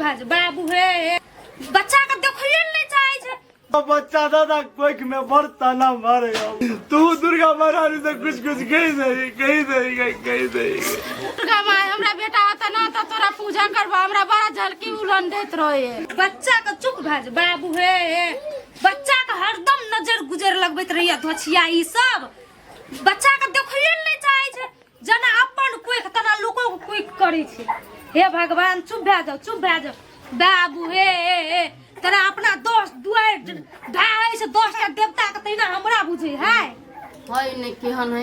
भए जाउ बाबू हे हे। बच्चा के देखले नहि चाहै छै। बच्चा दादा कोख में बड़ ताना मारे, तू दुर्गा महारानी से कुछ कुछ कही दे, कही दे, कही दे। दुर्गा माय, हमरा बेटा होता ना तो तोरा पूजा करबा, हमरा बड़ा झलकी उलन दैत रहे। बच्चा के चुप भए जाउ बाबू हे हे। बच्चा के हरदम नजर गुजर लगबैत रहैया धोछिया ई सब। बच्चा के देखले नहि चाहै छै, जेना अपन कोख तेना लोको के कोख करै छै। हे भगवान, चुप भए जाउ, चुप भए जाउ बाबू हे हे हे। तेना अपना 10 दुआरि ढाहै छै 10टा देवता के, तहिना हमरा बुझै है। है नहि केहन है।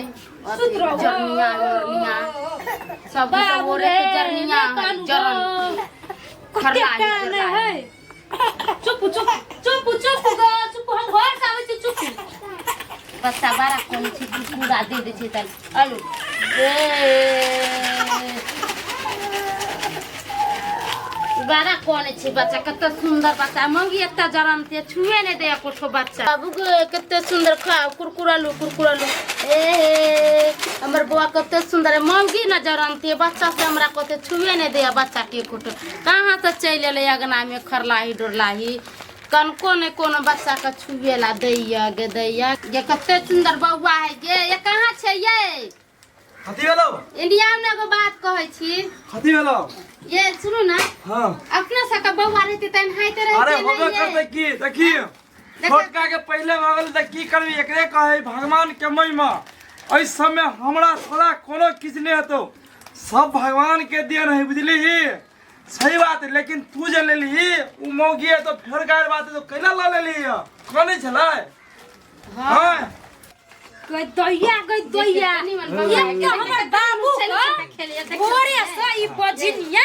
सुत रहू। जरनिया जरनिया सब बाबू ओरे रे, के जरनिया नहि है, कानू जरन गो। कते खरलाही, कानै जरलाही। है। चुप चुप चुप चुप गो चुप, हम घर से आबै छी, चुप। बच्चा बड़ा कोन छै, कुकुरा दे दै छै तन आलू ए बड़ा कोन छै बच्चा, कते सुंदर बच्चा। मौगी एते जरनते छुए नहि दैया कुछो बच्चा। बाबू गे कते सुंदर, खाओ कुरकुरालू कुरकुरालू। ए हमर बौआ कते सुंदर है। मौगी न जरनते बच्चा से हमरा कते छुए नहि दैया बच्चा के कुटो। कहाँ से चलि एलै अगना में खरलाही डोरलाही, कनको नहि कोनो बच्चा के छुए ला दैया गे, दैया गे। कते सुंदर बौआ है गे। ये कहाँ छै ये? कथी भेलौ? इंडिया में एगो बात कहै छी। कथी भेलौ? ये सुनू ना। हाँ। अपना सबके बौआ रहते तहन हाइते रहते। अरे नहि होबे ये। करते की, देखी छोटका के पहले भऽ गेल तऽ की करबी, एकरे कहै भगवान के महिमा। एहि समय हमरा थोड़ा कोनो किछु नहि हेतौ, सब भगवान के देन है, बुझली? सही बात है, लेकिन तू जे लेलही उ मौगी है तो फेर गायर बात है, तो कैला लऽ लेलही? कनै छलै? हाँ। गई दैया, गई दैया, एक तो हमर बाबू के भोरे से ई बजनिया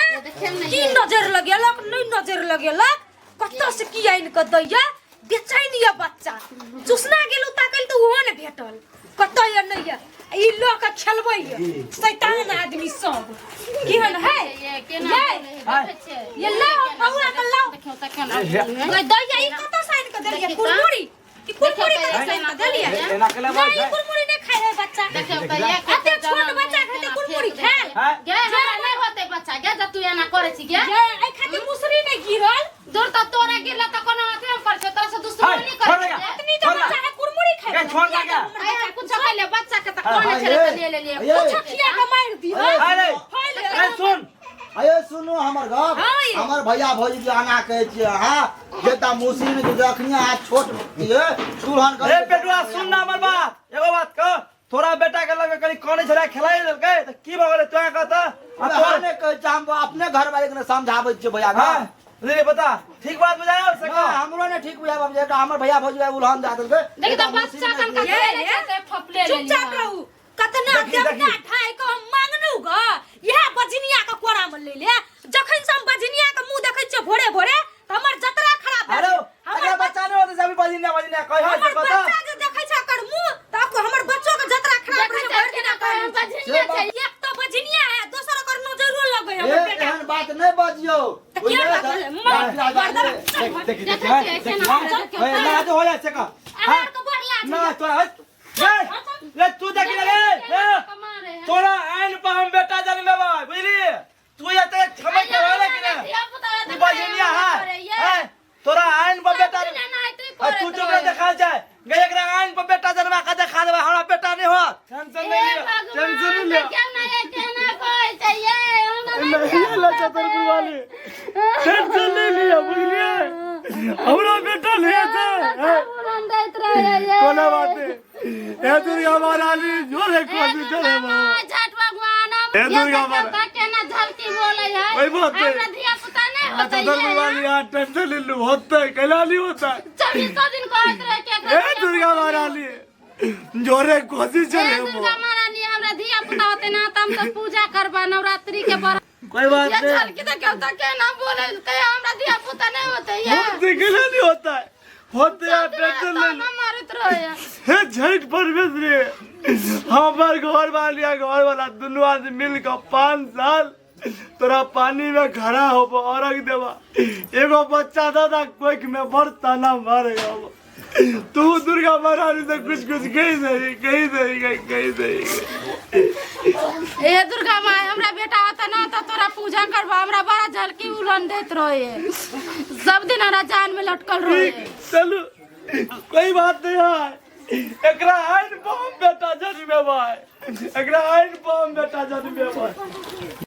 की नजर लगेलक, नहि नजर लगेलक, कतऽ से की आनि कऽ दैया। बेचैन ये बच्चा। चुसना गेलू ताकल तऽ ओहो ने भेटल, कतऽ ये नहि ये। ई लऽ कऽ खेलबै ये शैतान आदमी सब केहन है ये केना ये। बोलै है, देखै छियै? ये लाओ बौआ के लाओ। देखियौ तऽ केना बोलै है। गई दैया, ई कतऽ से आनि कऽ देलियै देखी तऽ। कुरमुरी? ई कुरमुरी कतऽ से आनि कऽ देलियै? एना केला नहि, ई कुरमुरी नहि खाइ है बच्चा। देखियौ तऽ ये एते छोट बच्चा खेतै कुरमुरी खायल? हाँ? गे हमरा नहि होतै बच्चा गे, जब तू एना करै छी गे। ये एहि खातिर मुसरी नहि गिरल। दूर तऽ तोरा गिरला तऽ कोनो अथी हम करै छियौ, तोरा से दुश्मनी हाय, करै छोड़ छियै। देगा। एतनी तऽ बच्चा है कुरमुरी खाइ। गे, छोड़ देगा। आइ हम कुछो कहलियै बच्चा के तऽ हाँ, कोने हाँ, छलै तऽ ये, ले लेलियै। ये। कुछो खिया के मारि दिहऽ। अरे फैल अरे सुन। अरे सुनू हमर गप। हाँ ये। हमर भैया भौजी के आना कहै छियै अहाँ जेता मुसीन के जखनी अहाँ छोट छियै तुरहन रे पेटुआ, सुन ना हमर बात, एगो बात कह, तोरा बेटा के लगे कनी कनै छलै, खेलाइ देलकै तऽ की भऽ गेलै तोरा कह तऽ? आ तोरा तोर नहि कहै छियै, हम अपने घर वाले के ने समझाबै छियै भैया। हाँ रे बता, ठीक बात बुझायो से कह। हमरो ने ठीक बुझाबै जे हमर भैया भौजी उलहन दए देलकै। देखि तऽ बच्चा कनका ये, खेलै ये। छै से फपले लेलियै। चुपचाप रहू। कतना देखी, देवता देखी। ढाइ के हम मांगनू ग, इएह बजनिया के कोरा में ले ले। जखन से हम बजनिया के मुंह देखै छियै भोरे भोरे तऽ हमर जतरा खराब भए अरे गेल। हमर अगला बच्चा नहीं होते सभी बजिना बजिना कह है हमर से बता। बच्चा जे देखै छै ओकर मुंह तऽ हमर बच्चो के जतरा खराब देखै रहै छै भरि दिना केना कहै कहै हम बजनिया छै। एक तऽ बजनिया है, दोसर ओकर नजरो लगै ए, हमर बेटा। एहन बात नहि बजियौ। तऽ किया बाजल? मर्दवा, चल देख देख देखै देख छियै देख केना देख ए, ना तो हो जाए से कह। अहाँ के बड़ लाज ना होइए। तोरा हट ए, ले तू देख ले रे ए, तोरा आइन पर हम बेटा जन्मेबै, बुझली? तू एते क्षमा करबे कि ना ई बजनिया है ए, तोरा आइन पर बेटा आ तू चुप रह, देखा जाए गे। एकरा आइन पर बेटा जन्मा के देखा देबै, हमरा बेटा नहीं होत। टेंशन नहीं लियो, टेंशन नहीं लियो। नहीं ले चतरपुर वाली, टेंशन नहीं लियो, बुझलिए? हमरा बेटा नहीं हेतै। कोनो बात नहीं। हे दुर्गा महारानी, जोरे कोशिश करे हे दुर्गा माता। ओहि बात है। चतरपुर वाली यार, टेंशन ले लू, होते कैला नहीं होता। हे दुर्गा महारानी, जोरे कोशिश करे। दुर्गा महारानी, हमरा धिया पुता होते ना त हम तो पूजा करबा नवरात्रि के बर। कोई बात ये नहीं। झलकी तो क्यों तो केना बोले ते हमरा धिया पुता नहीं होते ये। होते कैला नहीं होता है, होते यार, टेंशन ले ताना मारत रहे। हे झट परमेश रे, हमार घर वाली घर वाला दुनू आदमी मिल के 5 साल तोरा पानी में खड़ा हो अर्घ देबा। एगो बच्चा दादा कोख में बड़ ताना मारे। तू दुर्गा महारानी से कुछ कुछ कही दही, कही दही, कही दही। ए दुर्गा माय, हमरा बेटा होता ना तो तोरा पूजा करबा, हमरा बड़ा झलकी उलन देत रहे, सब दिन हमरा जान में लटकल रहे। चलू कोई बात नहीं है, एकरा आइन बम बेटा जन्मे भाई, एकरा आइन बम बेटा जन्मे भाई।